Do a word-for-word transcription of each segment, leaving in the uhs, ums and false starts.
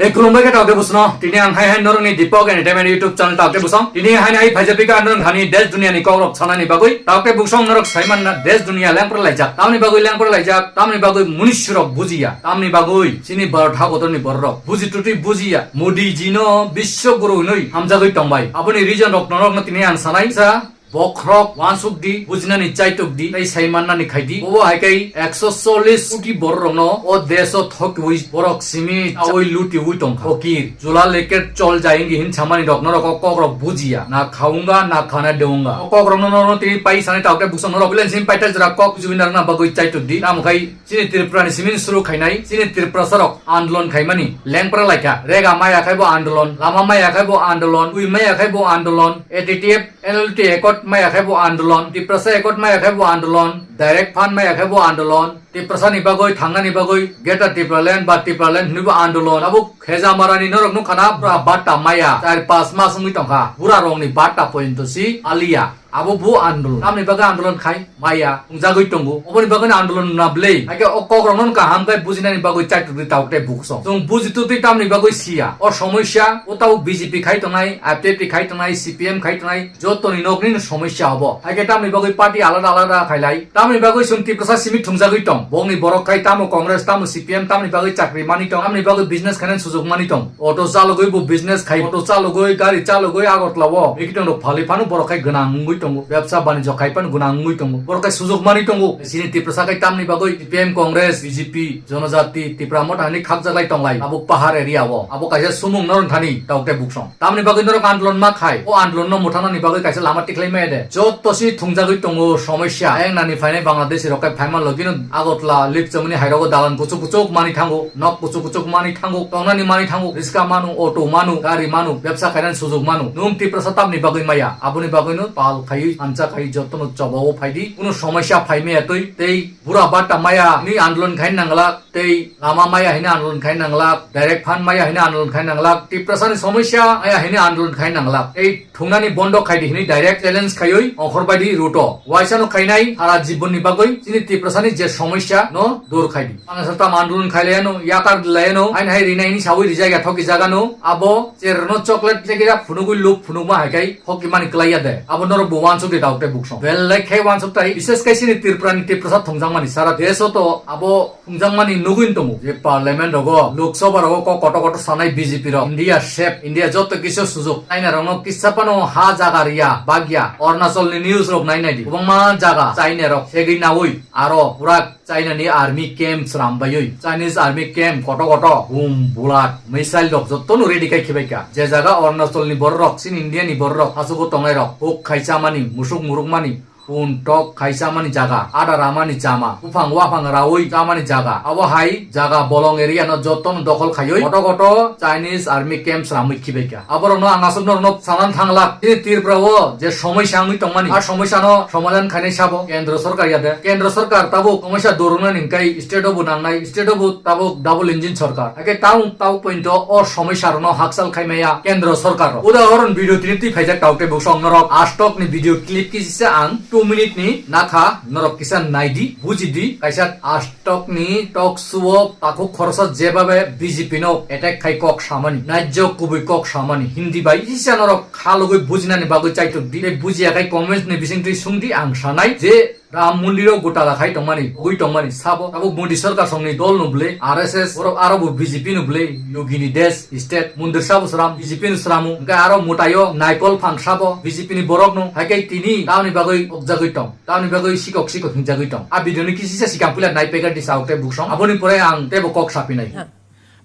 Tei khulumbai khe taote busno, tini ang hai hai norokni Deepak Entertainment YouTube channel taote busong. Tini hai hai phaijak pika norok hani desh duniya ni kokrok sanani bagwi. Taote busong norok saimanna desh duniya lengpra laijak. Tamni bagwi lengpra laijak, tamni bagwi munisyorok bujiya. Tamni bagwi chini Bharat hakotorni bororok buji tutui bujiya. Modi ji no biswo guru hinwi hamjagwi tongbai. Aboni reason rok norokno tini ang sanai. Sa Bokhorok wansuk di, bujinani chaitok di, tei sai mannani khai di. Obo hai khe ekso chollish koti bororokno o desh o thokiwi borok simi awi lutiwi tongkha. Phokir, jula leket chol jai hingi hin samani rok norok o kokrok bujiya. Na khaunga, na khana deunga. O kokrokno norokno tini pai sani taote busong norok bilen simi paita jora kok jubi narwkna bagwi chaitok di. Tamo khai chini Tripura ni simi suru khainai, chini Tripura sarok andolon khaimani lengpra laikha. Rega maya khai bo andolon, lama maya khai bo andolon, ui maya khai bo andolon, A T T F N L T accord maya khe bo andolon, Tiprasa accord maya khe bo andolon, direct fund maya khe bo andolon, Tiprasa ni bagwi thangnani bagwi Greater Tipraland ba Tipraland hinwi bo andolon. Abo Khejamara ni norok nukha na pura batta maya, char pas mas wngwi tongkha. Bura rok ni batta pointo si aliya. Abo bo andolon. Tamni bagwi andolon khai maya, wngjagwi tongo. Oboni bagwi andolon na bwlwi. Haikhe o kok rok no kaham khe bujinani bagwi chaitok di taote buksong. Chwng buji tutwi tamni bagwi siya. O somosya, o tabuk B J P khai tongnai, I P F T khai tongnai, C P M khai tongnai, Jotoni nokni no somosya obo. Haikhe tamni bagwi party alada alada khailai. Tamni bagwi chwng Tiprasa simi thwngjagwi tong. Bongni borok khai tamo Congress, tamo C P M, tamni bagwi chakri mani tong, tamni bagwi business khainani sujok mani tong. Auto chalogwi bo business khai, auto chalogwi, gari chalogwi Agartala o. Bikitong rok phali phano borok khai gwnang wngwi tongo. Bebsa banijyo khai phano gwnang wngwi tongo. Borok khai sujok mani tongo. Chini Tiprasa khai tamni bagwi C P M, Congress, B J P, Jonojati, Tipra Motha hinwi khakjaklai tonglai. Abo pahar area o. Abo kaisa sumung norok thani taote buksong. Tamni bagwi norok andolon ma khai, o andolon no mwthangnani bagwi kaisa lama tikhlai maya de. Joto si thwngjagwi tongo somosya. Ayang nani phainai Bangladeshi rok khe phaima logino Agartala, Likchomoni hai rogo dalan kuchuk kuchuk mani thango, nok kuchuk kuchuk mani thango, tongnani mani thango, riska manu, auto manu, gari manu, bebsa khainani sujok manu. Nwng Tiprasa tamni bagwi maya, aboni bagwi no pal khaiwi, ancha khaiwi joto no choba o phai di. Kunu somosya phai maya twi, tei bura batta maya ni andolon khai nanglak, tei lama maya hini andolon khai nanglak, direct fund maya hini andolon khai nanglak, Tiprasa ni somosya maya hini andolon khai nanglak, tei thungnani bondo khai di hini direct challenge khaiwi ongkhor bai di route o. Waisa no khainai sara jibon ni bagwi chini Tiprasa ni je somosya no dur khai di. Ang sa tam andolon khai laiano, yakar laiano, hain hai rinai hini sawi rijak ya thoki jaga no, abo cherno chocolate kisa kisa phunugwi luk phunukma hai khai thoki mani klai ya de. Abo norok bo wansuk di taote buksong. Belai khai wansuk tai, bises khai chini Tripura ni Tiprasa thwngjak mani sara desh o to abo Thwngjak mani nugwi tongo je parliament rogo, Lok Sabha rogo kok kotor kotor sanai B J P rok. India sep, India joto kisa sujok. China rokno kisa phano ha jaga riya, bagya. Arunachal ni news rok nai nai di. Kwbangma jaga China rok segwi naui aro pura China ni army camp sram baiwi. Chinese army camp kotor kotor boom, bullet, missile rok jotono ready khai khibai kha. Je jaga Arunachal ni borok rok, chini India ni borok rok, hasugo tongnai rok, huk khai chamani, musuk muruk mani, Pun tok khai chamani jaga, ada ramani chama, buphang waphang raui chamani jaga. Abo hai jaga bolong area no joto no dokhol khaiwi koto koto Chinese army camp sramwi khibai kha. Aborok no ang aswk norok no sanan thanglak. Chini Tripura o je somosya wngwi tongmani, a somosya no somadhan khainai sabo Kendra Sorkar ya de. Kendra Sorkar tabuk somosya dorungnani hwnkhe state o bo nangnai, state o bo tabuk double engine sorkar. Hakhe tamo tabuk pointo o somosya rokno hakchal khaimaya Kendra Sorkar rok. Udahoron video tini twi phaijak tauk tei buksong norok astok ni video clip kisa ang two minute ni nakha norok kisa naidi, bujidi, kaisa astok ni talk show o takhuk khorosa jebabe B J P no attack khai kok samani, najjo kubui kok samani, Hindi bai kisa norok khalugwi bujinani bagwi chaitok di, tei bujiya khai comments ni bisingtwi sungdi ang sanai je Ram Mondir o gotala khai tongmani, bogwi tongmani, sabo tabuk Modi Sorkar songni dol no bwle, R S S, borok aro bo B J P no bwle, Yogi ni desh, state, mondir sabo sram, B J P no sramo, hwnkhe aro mwtai o naikol phang sabo B J P ni borok no, hai khe tini tamni bagwi okjagwi tong, tamni bagwi sikok sikok hinjagwi tong. A video ni kisa sikang puila nai pegadi saok tei buksong, aboni pore ang teibo kok sapinai.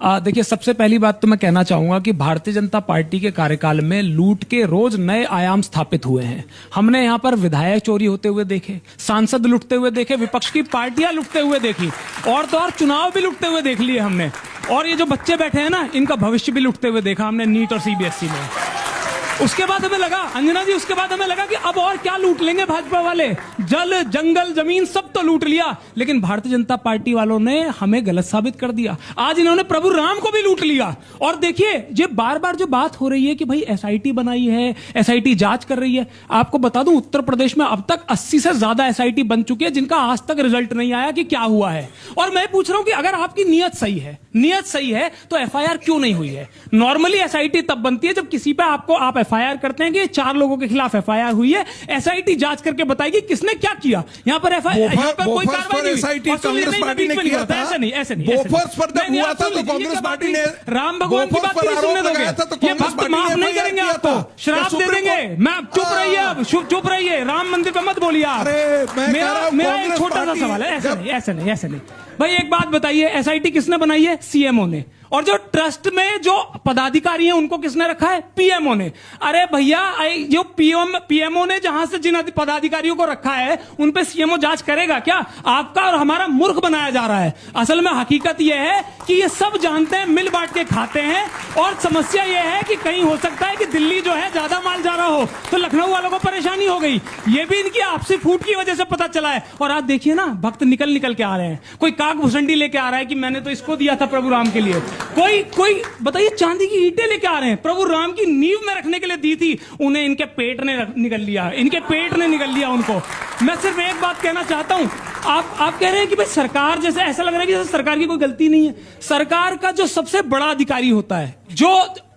आ, देखिए, सबसे पहली बात तो मैं कहना चाहूँगा कि भारतीय जनता पार्टी के कार्यकाल में लूट के रोज नए आयाम स्थापित हुए हैं। हमने यहाँ पर विधायक चोरी होते हुए देखे, सांसद लुटते हुए देखे, विपक्ष की पार्टियां लुटते हुए देखी, और तो और चुनाव भी लुटते हुए देख लिए हमने। और ये जो बच्चे बैठे हैं ना, इनका भविष्य भी लुटते हुए देखा हमने नीट और सीबीएसई में। उसके बाद हमें लगा, अंजना जी, उसके बाद हमें लगा कि अब और क्या लूट लेंगे भाजपा वाले, जल, जंगल, जमीन, सब तो लूट लिया, लेकिन भारतीय जनता पार्टी वालों ने हमें गलत साबित कर दिया। आज इन्होंने प्रभु राम को भी लूट लिया। और देखिए, ये बार बार जो बात हो रही है कि भाई एसआईटी बनाई है, एसआईटी जांच कर रही है, आपको बता दूं, उत्तर प्रदेश में अब तक अस्सी से ज्यादा एसआईटी बन चुकी है, जिनका आज तक रिजल्ट नहीं आया कि क्या हुआ है। और मैं पूछ रहा हूं कि अगर आपकी नीयत सही है, नीयत सही है, तो एफआईआर क्यों नहीं हुई है? नॉर्मली एसआईटी तब बनती है जब किसी पे आपको, आप एफआईआर करते हैं कि ये चार लोगों के खिलाफ एफआईआर हुई है, एसआईटी जांच करके बताएगी किसने क्या किया। यहाँ पर एफआईआर, यहाँ पर कोई कार्रवाई नहीं हुई। एसआईटी और सुन लीजिए, कांग्रेस पार्टी ने किया था। ऐसे नहीं, ऐसे नहीं, ऐसे नहीं। बोफोर्स पर जब हुआ था तो कांग्रेस पार्टी ने राम भगवान की बात नहीं सुनने दोगे। ये भक्त माफ नहीं करेंगे आपको, श्राप दे देंगे। मैं, आप चुप रहिए, अब चुप रहिए, राम मंदिर पे मत बोलिए आप। मेरा, मेरा एक छोटा सा सवाल है। ऐसे नहीं, ऐसे नहीं, ऐसे नहीं। भाई, एक बात बताइए, एसआईटी किसने बनाई है? सीएमओ ने। और जो ट्रस्ट में जो पदाधिकारी हैं, उनको किसने रखा है? पीएमओ ने। अरे भैया, जो पीएम पीएमओ ने जहां से जिन पदाधिकारियों को रखा है, उन पे सीएमओ जांच करेगा क्या? आपका और हमारा मूर्ख बनाया जा रहा है। असल में हकीकत यह है कि ये सब जानते हैं, मिल बांट के खाते हैं। और समस्या यह है कि कहीं हो सकता है कि दिल्ली जो है, ज्यादा माल जा रहा हो, तो लखनऊ वालों को परेशानी हो गई। ये भी इनकी आपसी फूट की वजह से पता चला है। और आज देखिए ना, भक्त निकल निकल के आ रहे हैं। कोई काक भुसंडी लेके आ रहा है कि मैंने तो इसको दिया था प्रभु राम के लिए। कोई, कोई बताइए, चांदी की ईंटें लेके आ रहे हैं, प्रभु राम की नींव में रखने के लिए दी थी, उन्हें इनके पेट ने रख-, निगल लिया, इनके पेट ने निगल लिया उनको। मैं सिर्फ एक बात कहना चाहता हूं, आप, आप कह रहे हैं कि भाई सरकार, जैसे ऐसा लग रहा है कि जैसे सरकार की कोई गलती नहीं है। सरकार का जो सबसे बड़ा अधिकारी होता है, जो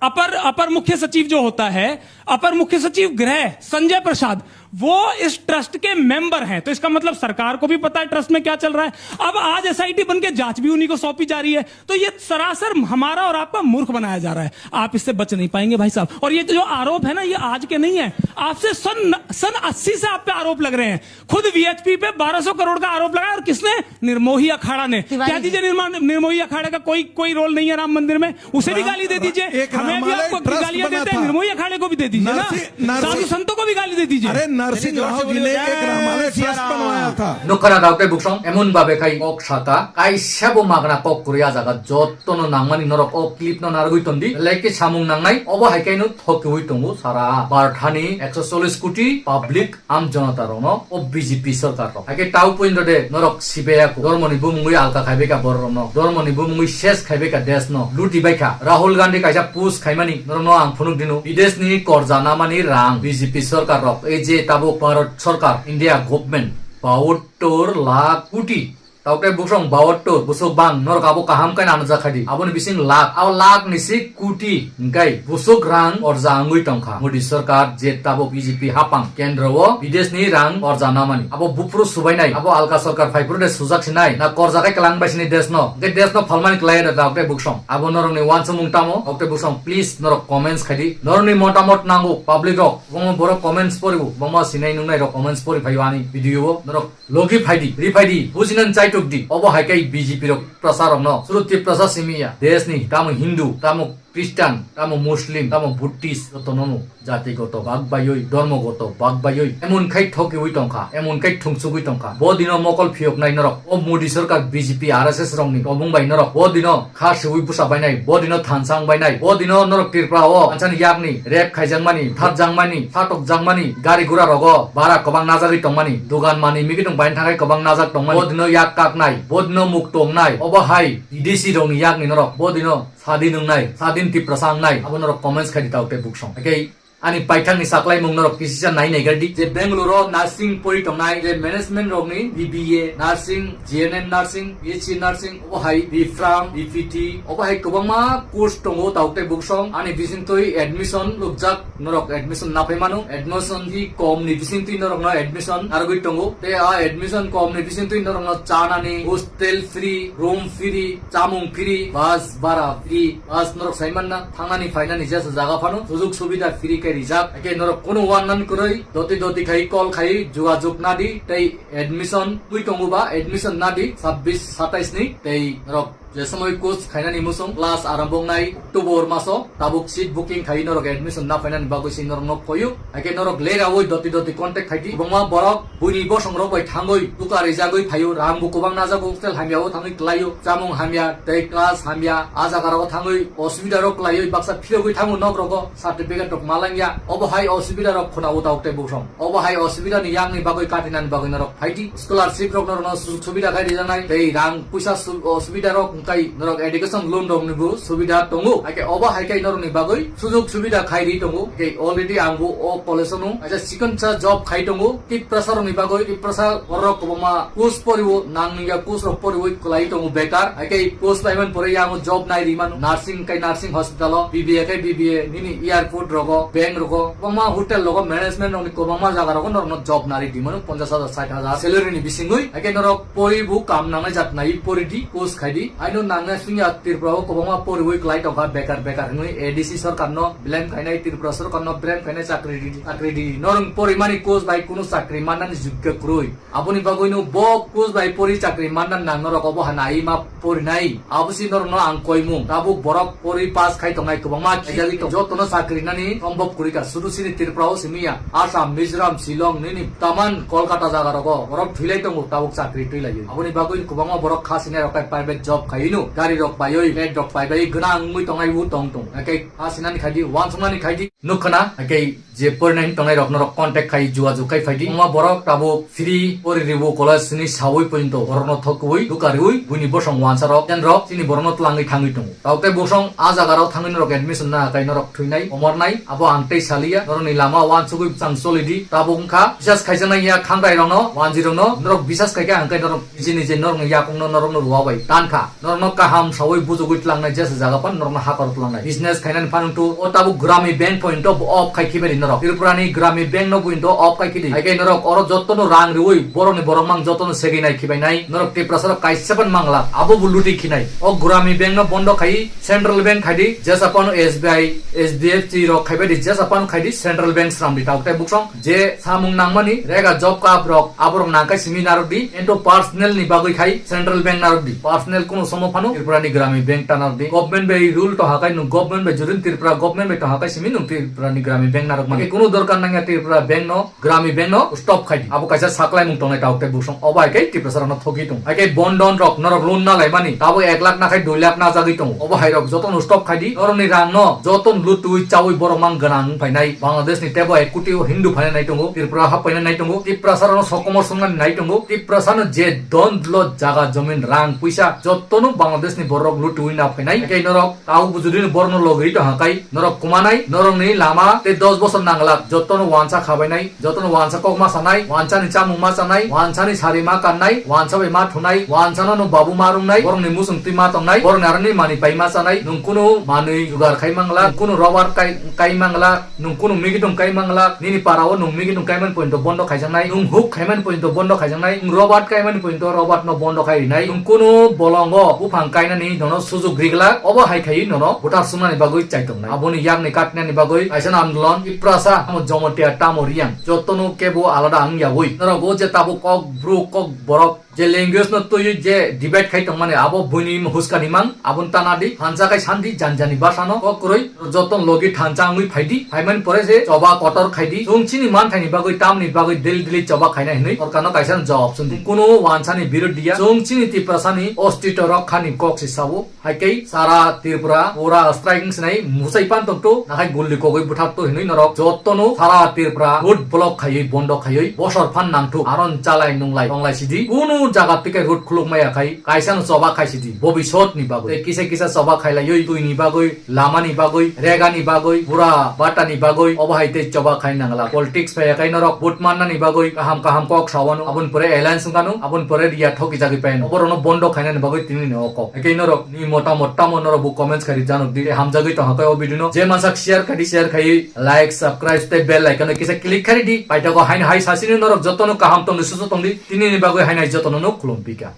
अपर, अपर मुख्य सचिव जो होता है, अपर मुख्य सचिव गृह संजय प्रसाद, वो इस ट्रस्ट के मेंबर हैं, तो इसका मतलब सरकार को भी पता है ट्रस्ट में क्या चल रहा है। अब आज एसआईटी बन के जांच भी उन्हीं को सौंपी जा रही है, तो ये सरासर हमारा और आपका मूर्ख बनाया जा रहा है। आप इससे बच नहीं पाएंगे भाई साहब। और ये जो आरोप है ना, ये आज के नहीं है, आपसे सन सन अस्सी से आप पे आरोप लग रहे हैं। खुद वीएचपी पे बारह सौ करोड़ का आरोप लगाया, और किसने? निर्मोही अखाड़ा ने। तिवारी कह दीजिए, निर्मा-, निर्मोही अखाड़ा का कोई, कोई रोल नहीं है राम मंदिर में, उसे भी गाली दे दीजिए। हमें भी आपको गालियां देते हैं, निर्मोही अखाड़े को भी दे दीजिए ना। साधु संतों को भी गाली दे दीजिए। अरे, नरसिंह राव जी ने एक रामालय ट्रस्ट बनवाया था। Nukha na daote buksong emon babe khai kok saka, kaisa bo magna kok kwrwi a jaga, jotto no nangmani norok o clip no narwgwi tondi, leki samung nangnai, obo hai khe no thokiwi tongo sara Bharat hani ekso chollish koti public. Am jonata rokno o B J P sorkar rok. Haikhe tau pointo de norok sibai ya kho. Dormo ni bumungwi alka khaibai kha borok rokno. Dormo ni bumungwi ses khaibai kha desh no. Luti bai kha. Rahul Gandhi kaisa post khaimani norokno ang phunuk dino. Bidesh ni korja namani rang B J P sorkar rok. Ei je tabuk Bharat sorkar, India government, bahattor lakh koti. Taukhe buksong bahattor, busuk bang, norok abo kaham khe nangjak khai di. Aboni bising lakh, abo lakh ni si koti, hingkai busuk rang orja wngwi tongkha. Modi sorkar je tabuk B J P hapang kendro o bidesh ni rang orja namani. Abo buphuru subainai, abo alka sorkar phaiphuru de sujak sinai, na korja khai kwlang bai sini desh no. Hingke desh no phalmani kwlai da taukhe buksong. Abo norok ni wansukmung tamo, taukhe buksong please norok comments khai di. Norok ni motamot nango public rok, bongma borok comments poribo, bongma sinai nungnai rok comments pori phaio ani video o. Norok Logi phaidi, ri phaidi, bujinani chaitok di. Obo hai khe B J P rok Tiprasa rokno. Suru Tiprasa simi ya. Desh ni tamo Hindu, tamo Christian, tamo Muslim, tamo Buddhist, joto nono jati goto bak baioi, dormo goto bak baioi. Emon khai thokiwi tongkha, emon khai thungsugwi tongkha. Bo dino mokol phiyoknai norok. O Modi sorkar B J P R S S rokni tobong bai norok. Bo dino kha siwi busa bainai, bo dino thansang bainai, bo dino norok Tripura o anchani yakni rape khaijakmani, thatjakmani, satokjakmani, gari gura rogo bara kwbang najagwi tongmani, dugan mani migidong bain thakai kwbang najak tongmani, bo dino yak kaknai, bo dino muk tongnai, obo hai bidesi rokni yakni norok, bo dino sadin wngnai, sadin Tiprasa wngnai, abo norok comments khai di taukhe buksong. Hakhe ani paithakni saklaimung norok kisisa nai naigar di. Je Bangalore o nursing pori tongnai, je management rokni B B A nursing, G N M nursing, B S C nursing, obo hai B Pharm, B P T, obo hai kwbangma course tongo taukhe buksong. Ani bisingtwi admission lukjak, norok admission naphai mano. Admission fee kom ni bisingtwi norokno admission narwgwi tongo. Tei a admission kom ni bisingtwi norokno chanani, hostel free, room free, chamung free, bus bara free, bus norok sai manna, thangnani phainani jesa jaga phano sujug subida free khe rijak. Hakhe norok kunu uannan kwrwi doti doti khai call khai jugajug nadi tei admission twi tongo ba admission nadi sabbish satais ni tei norok Je somoi course khainani musung class arambong nai October maso tabuk seat booking khai norok admission na phainani bagwi si norok nok koyu. Haikhe norok lerawi doti doti contact khaidi. Kwbangma borok buini bosong rok bai thangwi duka rijagwi phaio, rang bo kwbang najago, hostel hamya o thangwi klaio, chamung hamya tei class hamya, a jaga rogo thangwi osubida rok klaiwi baksa phirogwi thango nok rogo, certificate rok malangya. Obo hai osubida rok khuna uta ukte bosong. Obo hai osubida ni yang ni bagwi katinani bagwi norok phaidi. Scholarship rok norokno sujug subida khai rijaknai tei rang puisa su-, osubida rok wngkai norok education loan rok ni bo subida tongo. Haikhe obo hai khai norok ni bagwi sujug subida khai ri tongo. Haikhe already ang bo o college o nung kaisa chikonsa job khai tongo. Tiprasa rok ni bagwi, Tiprasa borok kwbangma course poriwo, nang nungya course rok poriwi kwlai tongo bekar. Haikhe course paiman pore yang job nai ri mano. Nursing kai nursing hospital o, B B A kai B B A, nini airport rogo, bank rogo, kwbangma hotel rogo, management rokni kwbangma jaga rogo norokno job nari di mano, ponchash hajar, sait hajar salary ni bisingwi. Haikhe norok pori bo kam nangnai jat nai pori di, course khai di. Aino nangnai sungya Tripura o kwbangma poriwi kwlai tongkha bekar bekar hinwi A D C sorkar no blame khainai, Tripura sorkar no blame khainai, chakri di, chakri di. Norok porimani course bai kunu chakri mannani jugya kwrwi. Aboni bagwino bo course bai pori chakri manna nang norok obo hana ai ma porinai. Abo si norokno ang koimung. Tabuk borok pori pass khai tongnai kwbangma khijagwi tong. Jotono chakri nani sombhob kwrwi kha. Sudu sini Tripura o simi ya. Assam, Mizoram, Shillong, nini taman Kolkata jaga rogo borok thwilai tongo tabuk chakri twilaiwi. Aboni bagwi kwbangma borok kha sinai rok khai private job khaino. Gari rok baiwi, flat rok pai bai gwnang wngwi tongnai bo tong tong. Haikhe kha sinani khaidi, wansuknani khaidi. Nukha na, haikhe je porinai tongnai rok norok contact khai jua ju khai phaidi. Omo borok tabuk free pori ribu college ni sawi pointo borokno thokwi duka riwi buini bosong wansa rok jen rok chini borokno twlangwi thangwi tongo. Taukte bosong a jaga rok thangwi norok admission na kai norok thwinai, omornai, abo ang tei saliya, norokni lama wansugwi bwsang solidi. Tabuk wngkha bisas khaijaknai ya khangrai rokno, wanji rokno, norok bisas khaikhe ang kai norok niji niji norokni yakungno norokno rua bai tankha. Norokno kaham sawi bujugwi tlangnai jesa jaga pan norokno hakor tlangnai. Business khainani phanang tu o tabuk Grami Bank point of off khai khibari norok. Tripura ni Grami Bank no point of off khai khidi. Haikhe norok oro jottono rang riwi borokni borok mang jottono segwi nai khibai nai. Norok Tiprasa rok kaisa pan mangla abo bo luti khinai. O Grami Bank no bondo khai Central Bank khai di jesa pano S B I, S D F C rok khaibai di jesa pano khai di Central Bank sram di tabuk tai buksong. Je samung nangmani rega job card rok aborok nangkai simi narok di, ento personal ni bagwi khai central bank narok di. Personal kuno somo phano Tripura ni Grami Bank ta narok di. Government bai rule to hakai nung government bai jurin Tripura government bai to hakai simi nung Tripura ni Grami Bank narok mani. Kuno dorkar nangya Tripura bank no, Grami Bank no stop khai di. Abo kaisa saklai mung tongnai tabuk tai busong. Obo hai kai Tiprasa rok no thoki tong. Hai kai bondon rok norok loan na lai mani. Tabo ek lakh na khai dui lakh na jagwi tongo. Obo hai rok joto no stop khai di. Norok ni rang no joto no lutui chawi borok mang gwnang phainai. Bangladesh ni tebo ek koti o Hindu phainai nai tongo, Tripura hap phainai nai tongo, Tiprasa rokno sokomor swngnani nai tongo, Tiprasa no je don dlo jaga jomin rang puisa jotono Bangladesh ni borok lutui na phainai. Haikhe norok tau bujuri borokno logri to hakai norok kumanai, norokni lama tei dos bosor nanglak jotono wansa khabainai, jotono wansa kok ma sanai, wansa ni chamung ma chanai, wansa ni sari ma kannai, wansa bai ma thunai, wansa no babu ma rungnai, borokni musung twi ma tongnai, borokni aroni mani pai ma chanai, nung kunu manwi jugar khai mangla, nung kunu Robert kai, kai mangla, nung kunu migidung kai mangla, nini para o nung migidung kaimani pointo bondo khaijaknai, nung huk khaimani pointo bondo khaijaknai, nung Robert kaimani pointo Robert no bondo khai rinai, nung kunu bolongo buphang kainani nono sujuk riglak, obo hai khai nono buthar sumnani bagwi chaitongnai. Aboni yakni katinani bagwi kaisa andolon Tiprasa tamo Jomotia tamo Riang jotono kebo alada wng yawi. Norok o je tabuk kok bru kok borok je language no twiwi je debate khai tongmani abo buini huskani mang, aboni tana di thansa khai sandi janjani basa no kok kwrwi joto logi thansa wngwi phaidi, phaimani pore je choba kotor khaidi, chwng chini manthaini bagwi tamni bagwi daily daily choba khaina hinwi sorkarno kaisa jawab sundi. Kuno wansani birodh diya, chwng chini Tiprasani ostito rok khani kok si sao. Hai khe sara Tripura pura striking sinai musai pan tong to, nakhai gulli kogwi bwthak to hinwi norok jotono sara Tripura road block khaiwi bondo khaiwi bosor phan nang thuk aron chalai nunglai tonglai sidi. Kunu jaga tike road khuluk maya khai kaisa no choba khai sidi bobisot ni bagwi. Tei kisa kisa choba khailaiwi twi ni bagwi, lama ni bagwi, rega ni bagwi, bura bata ni bagwi, obo hai tei choba khai nangla. Politics phai kai norok vote manna ni bagwi kaham kaham kok sawano, aboni pore alliance wngkano, aboni pore riya thoki jagwi paino. Oborokno bondo khainani bagwi tini ni o kok. Haikhe norok ni motamot tamo norok bo comments khai ri janok di. Tei hamjagwi tong hakai o video no. Je mansak share khai di, share khai like, subscribe tei bell icon no kisa click khai di. Paithago haino hai sasini norok jotono kaham tongni susu tong di. Tini ni bagwi hainai jotono no khulum pika.